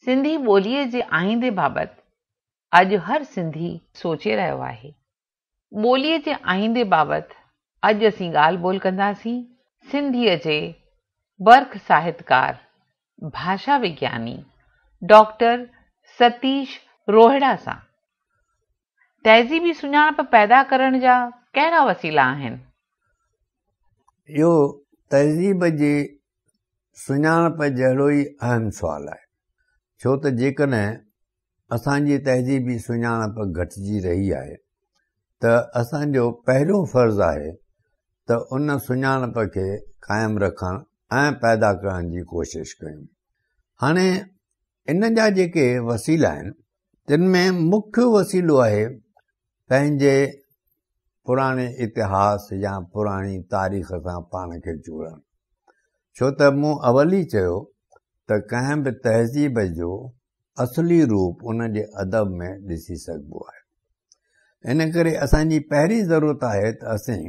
سنڌي ٻوليء جي آئيندي بابت اڄ هر سنڌي سوچي رهيو آهي. ٻوليء جي آئيندي بابت اڄ اسين ڳالهه ٻولهه ڪنداسين سنڌيء جي برک ساهتڪار، ڀاشا وگياني ڊاڪٽر ستيش روهڙا سان. تهذيبي سڃاڻپ پيدا ڪرڻ جا ڪهڙا وسيلا آهن؟ اهو تهذيب جي سڃاڻپ جهڙو ئي اهم سوال آهي، ڇو ته جيڪڏهن اسان جي تهذيبي سڃاڻپ گهٽجي رهي آهي ته اسان جو پهريون فرض آهي ته ان سڃاڻپ کي قائم رکڻ ۽ پيدا ڪرڻ جي ڪوشش ڪيون. هاڻي ان جا جيڪي وسيلا آهن تن ۾ مکيه وسيلو آهي پنهنجي پراڻي اتهاس يا پراڻي تاريخ سان پاڻ کي جوڙڻ، ڇو ته مون اول ئي چيو ته ڪنهن به تهذيب جو اصلي روپ ان جي ادب ۾ ڏسي سگهبو آهي. ان ڪري اسان جي پهرين ضرورت آهي ته اسين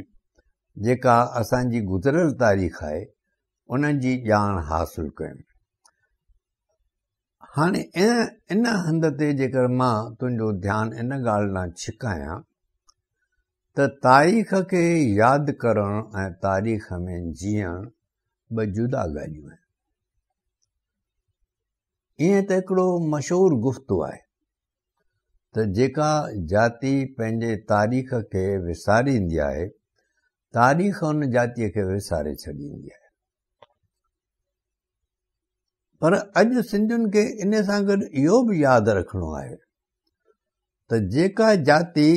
جيڪا اسان جي گذريل تاريخ آهي ان جي ڄاڻ حاصل ڪيون. هاڻي ان هنڌ تي جيڪر مان تنهنجو ڌيان ان ڳالهه ڏانهن ڇڪايان ته تاريخ کي ياد ڪرڻ ۽ تاريخ ۾ جيئڻ ٻه جدا ڳالهيون آهن. ائين ته هڪڙو مشهور گفتو آهي ته جيڪا جاتي پنهنجي تاريخ کي وساريندي آهي، تاريخ ان جاتيء کي وساري ڇڏيندي آهي. پر اڄ سنڌين کي ان سان گڏ اهو به ياد رکڻو آهي ته جيڪا جاتي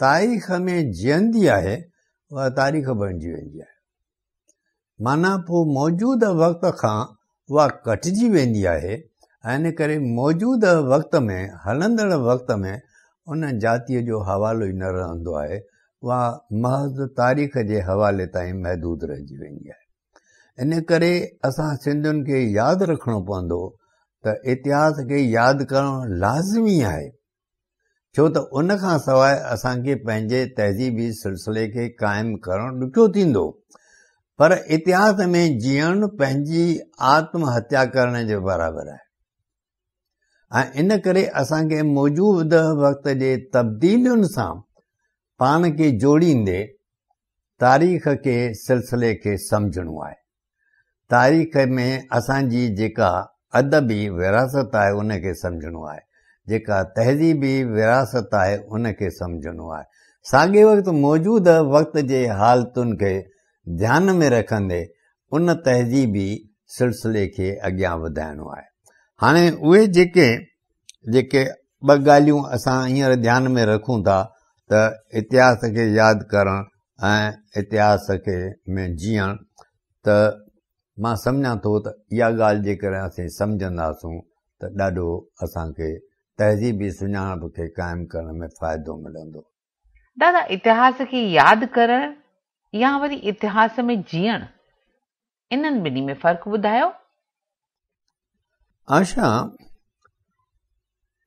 تاريخ ۾ جيئندي آهي اها تاريخ بڻجي ويندي آهي، معنيٰ پوء موجوده وقت کان اها ڪٽجي ويندي آهي ۽ ان ڪري موجوده وقت ۾ هلندڙ وقت ۾ ان جاتيء جو حوالو ئي نه رهندو آهي، اها محض تاريخ جي حوالي تائين محدود رهجي ويندي آهي. ان ڪري اسان سنڌين کي ياد رکڻو پوندو ته اتهاس کي ياد ڪرڻ لازمي آهي، ڇو ته ان کان سواء اسان کي پنهنجي تهذيبي سلسلي کي قائم ڪرڻ ڏکيو ٿيندو. پر اتهاس ۾ جيئڻ پنهنجي آتم هتيا ڪرڻ جي برابر آهي ۽ ان ڪري اسان کي موجوده وقت جي تبديلين سان پاڻ کي جوڙيندي تاريخ کي سلسلي کي سمجهڻو آهي. تاريخ ۾ اسان جي جيڪا ادبي وراثت آهي ان کي سمجهڻو آهي، جيڪا تهذيبي وراثت آهي ان کي سمجهڻو آهي. ساڳئي وقت موجوده وقت جي حالتن کي ڌيان ۾ رکندي ان تهذيبي سلسلي کي اڳيان وڌائڻو آهي. هاڻي اهي جيڪي جيڪي ٻه ڳالهيون اسان هينئر ڌيان ۾ رکون ٿا ته اتهاس کي ياد ڪرڻ ۽ اتهاس کي ۾ جيئڻ ته مان سمجهان ٿو ته اها ڳالهه جيڪڏهن اسين سمجهنداسون ته ڏاڍو اسان کي تهذيبي سڃاڻپ کي قائم ڪرڻ ۾ فائدو ملندو. دادا اتهاس کي ياد ڪرڻ يا وري اتهاس ۾ جيئڻ انهن ٻنهي ۾ فرق ٻڌايو. آشا،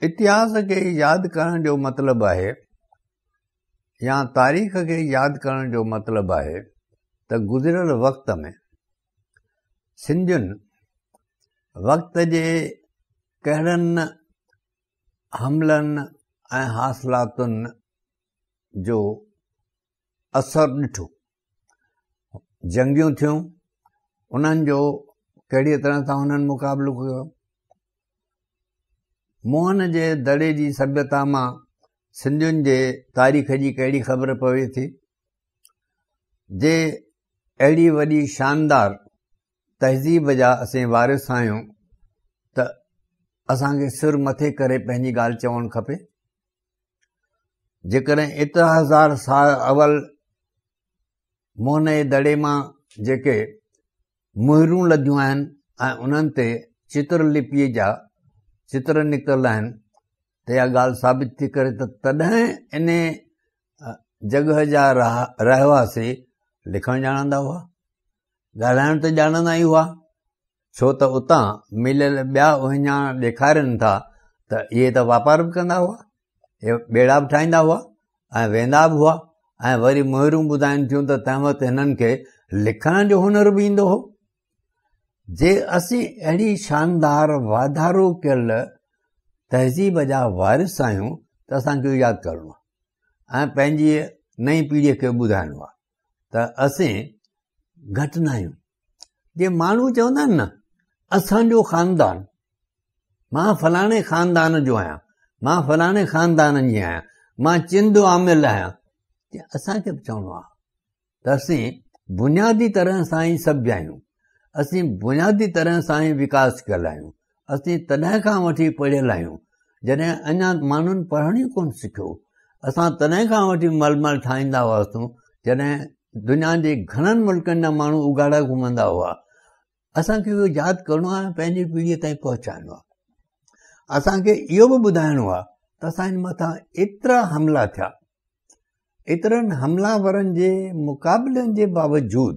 اتهاس کي ياد ڪرڻ جو مطلب آهي يا تاريخ کي ياد ڪرڻ جو مطلب آهي ته گذريل وقت ۾ سنڌين وقت جي ڪهڙن حملن ۽ حاصلاتن جو اثر ڏٺو، جنگيون ٿيون، انهن جو ڪهڙيء طرح سان انهن مقابلو ڪيو. موهن جي دڙي جي سڀيتا مان سنڌين جي تاريخ جي ڪهڙي خبر پوي ٿي؟ جي اهڙي وڏي شاندار تهذيب جا اسين وارث آهيون ته اسان کي سر مٿي ڪري پنهنجي ڳالهه چوڻ کپي. جيڪڏهن ايترا هزار سال اول موهن جي دڙي مان جيڪي مهرون لڌيون آهن ۽ انهن تي چتر لپيء جا چتر نڪتل آهن ته اها ڳالهه ثابت ٿي ڪري ته تڏهن ان جڳهه جا رهواسي لکڻ ڄاڻندا هئا، ڳالهائڻ ته ڄاڻندا ئي هئا، ڇو ته اتان مليل ٻيا اهڃاڻ ڏيکارين ٿا ته اهي ته واپار به ڪندا هئا، اهي ٻيڙا به ٺاهيندا هئا ۽ ويندا به هئا ۽ وري مهرون ٻڌائين ٿيون ته تنهن وقت هنن کي لکڻ جو هنر به ايندو هو. جي اسين اهڙي شاندار واڌارو ڪيل تهذيب جا وارث آهيون ته اسان کي اهو ياد ڪرڻو آهي ۽ پنهنجي نئين پيڙهيء کي ٻڌائڻو آهي ته اسين گهٽ نه آهيون. جي ماڻهو چوندا آهن نه اسان جو خاندان، مان فلاڻي خاندان جو آهيان، مان فلاڻي خاندان جي آهيان، مان چند عامل آهيان، اسان کي به چوڻو آهي ته اسين بنيادي طرح سان ئي سڀ آهيون، اسين بنيادي طرح سان ئي وڪاس ڪيل آهيون، اسين تڏهن کان وٺي پڙهيل آهيون جڏهن اڃا ماڻهن پڙهڻ ئي ڪونه سکيو. اسان تڏهن کان وٺي ململ ٺاهيندا هئاسون جڏهن دنيا جي گهڻن ملڪن جا ماڻهو اگهاڙا گهمندا هئا. اسان کي اهو ياد ڪرڻو آهي ۽ پنهنجي پيڙهيء تائين پهچائڻو آهي. اسان کي اهو به ٻڌائڻو آهي ته اسان جي مٿان ايترا حملا ٿيا، ايترن حملا ورن جي مقابلن جي باوجود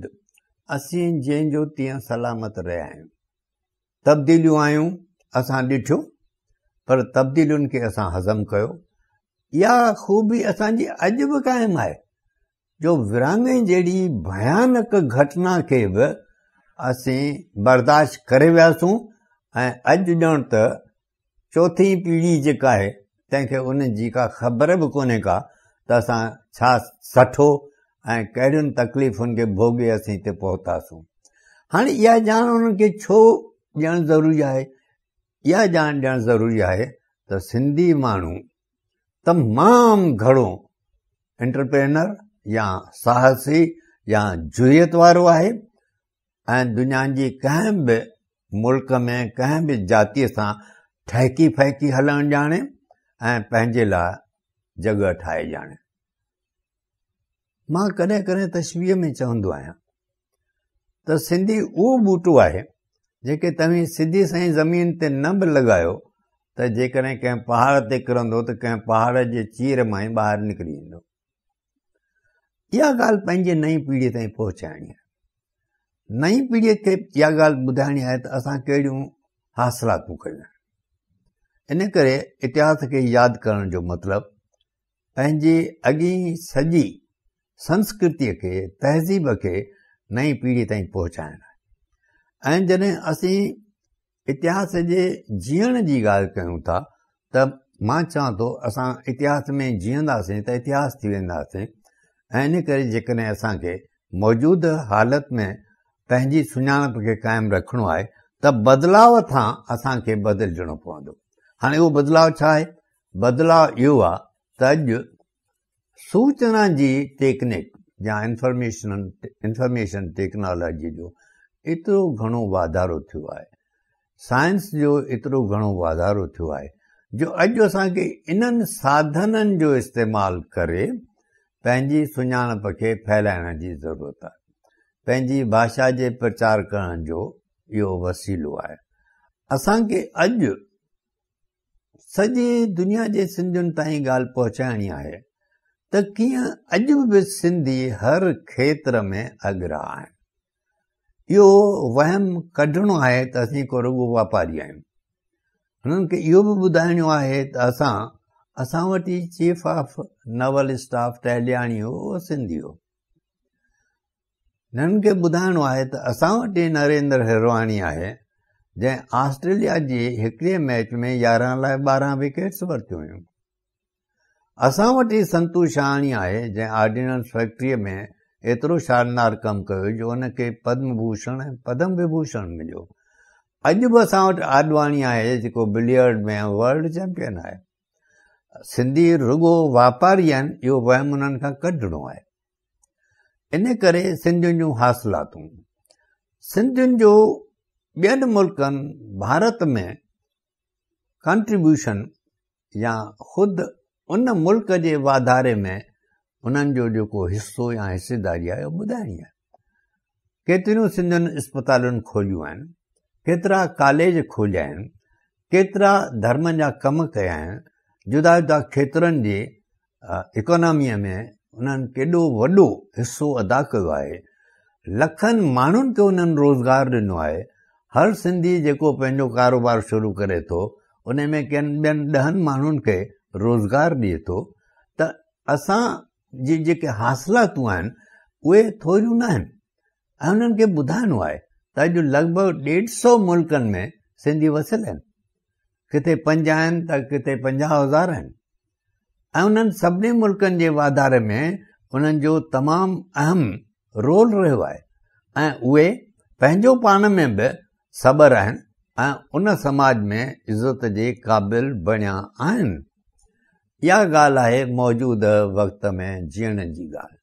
اسين جنهن جو تيئن سلامت رهيا آهيون. تبديليون آيون اسان ڏٺيون پر تبديلين کي اسان هضم ڪيو. اها خوبي اسان جي اڄ به قائم آهي جو ورهاڱي جهڙي ڀيانڪ گهٽنا کي به اسين برداشت ڪري وياسون ۽ اڄ ڄڻ ته چوٿين پيڙهي جيڪا آهي تنهن کي ان جي ڪا خبر به ڪونهي ڪا ته اسان ڇا سٺو ۽ ڪهڙين تڪليفن کي ڀوڳي اسين هتي پهتاسون. هاڻي اها ڄاڻ انهن کي ڇو ڏيڻ ضروري آهي؟ اها ڄاڻ ڏيڻ ضروري آهي ته سنڌي ماڻهو تمام گهڻو انٽرپرينر يا ساهسي يا جرئت وارو آهي ۽ دنيا جي ڪنهن به ملڪ ۾ ڪنهن به جاتيء سان ٺهڪي ڦهڪي هلڻ ڄاڻي ۽ پنهنجي لاء جڳهه ٺاهي ڄاڻي. مان ڪڏهن ڪڏهن تشبيهه ۾ چوندو آهيان ته سنڌي اهو ٻوٽو آهي جيڪي توهين سڌي سائين زمين تي نه به لڳايو ته جيڪڏهن ڪنهن پهاڙ تي ڪرندو ته ڪنهن پهاڙ جي چير مان ئي ٻاهر نڪري ايندو. اها ڳالهه پنهنجي نئين پيڙهيء تائين پهچائڻي آهي. نئين پيڙهيء کي اها ڳالهه ٻڌائڻي آهي ته اسان ڪهڙيون حاصلاتون ڪيون آهن. ان ڪري اتهاس کي ياد ڪرڻ جو مطلب پنهنجي اڳين سڄي سنسڪرتيء کي، تهذيب کي نئين پيڙهيء تائين پهچائڻ آهي. ۽ جڏهن اسين اتهاس جي جيئڻ جي ڳالهه ڪيون ٿا ته مان چوان ٿو اسان اتهاس ۾ جيئنداسين ته اتهاس ٿي وينداسين ۽ ان ڪري جيڪڏهن اسان کي موجوده حالت ۾ پنهنجي سڃاڻپ کي قائم رکڻو آهي ته بدلاء کان اسان کي بدلجڻو پوندو. هاڻي اهو بدلاء ڇا آهي؟ بدلاء اهو آهي ته اڄ سوچنا جي ٽيڪنڪ يا انفارميشن ٽيڪنالاجي جو ايترو گهڻو واڌارو ٿيو آهي، سائنس جو ايترو گهڻو واڌارو ٿيو آهي جو اڄ اسان کي انهن ساڌنن جو استعمال ڪري پنهنجي سڃاڻپ کي ڦهلائڻ جي ضرورت آهي. پنهنجي ڀاشا جي پرچار ڪرڻ جو اهو وسيلو آهي. اسان کي اڄ سڄي دنيا جي سنڌين تائين ڳالهه پهچائڻي آهي ته ڪيئن اڄ به سنڌي هر کيتر ۾ اڳرا آهن. اهو وهم ڪڍڻو آهي ته اسين ڪو رڳو واپاري آهيون. هنن کي اهو به ٻڌائڻو آهي ته اسان وٽ ئي chief of naval staff Tahiliani هو، اهو سنڌي هو. هنن کي ٻڌائڻو آهي ته اسان وٽ ئي نريندر هرواڻي آهي جنهن آسٽريليا جي هڪڙي ميچ ۾ 11 لاء 12 وڪيٽس ورتيون هيون. اسان وٽ ئي سنتو شاهاڻي آهي جنهن آرڊيننس فيڪٽريء ۾ ايترو شاندار ڪم ڪيو جو ان کي پدم ڀوشڻ ۽ پدم وڀوشڻ مليو. اڄ به اسان وٽ آڏواڻي آهي جيڪو بليئرڊ ۾ ورلڊ چيمپيئن آهي. سنڌي رڳو واپاري آهن اهو وهم انهن کان ڪڍڻو آهي. ان ڪري سنڌين جون حاصلاتون، سنڌين جو ٻين ملڪن ڀارت ۾ ڪنٽريبيوشن يا خود ان ملڪ جي واڌاري ۾ انهن جو جيڪو حصو يا حصيداري آهي اهو ٻڌائڻي آهي. ڪيتريون سنڌين اسپتالون کوليون آهن، ڪيترا ڪاليج کوليا آهن، ڪيترا ڌرم جا ڪم ڪيا آهن، جدا جدا کيترن جي اڪاناميء ۾ انهن ڪيڏو وڏو حصو ادا ڪيو آهي، لکن ماڻهن کي انهن روزگار ڏنو آهي، هر سنڌي جيڪو پنهنجو ڪاروبار شروع ڪري ٿو ان ۾ ڪن ٻين ڏهن ماڻهن کي روزگار ڏئي ٿو ته اسان جي جيڪي حاصلاتون آهن اهي ٿوريون نه آهن ۽ انهن کي ٻڌائڻو آهي ته اڄ لڳ ڀڳ ڏيڍ سو ملڪن ۾ سنڌي وسيل آهن. ڪٿي پنج آهن ته ڪٿي 50,000 آهن ۽ انهن سڀني ملڪن جي واڌاري ۾ انهن جو تمام اهم رول رهيو آهي ۽ اهي پنهنجو پاڻ ۾ به سٻر آهن ۽ ان سماج ۾ عزت جي قابل بڻيا آهن. اها ڳالهه آهي موجوده وقت ۾ جيئڻ جي ڳالهه.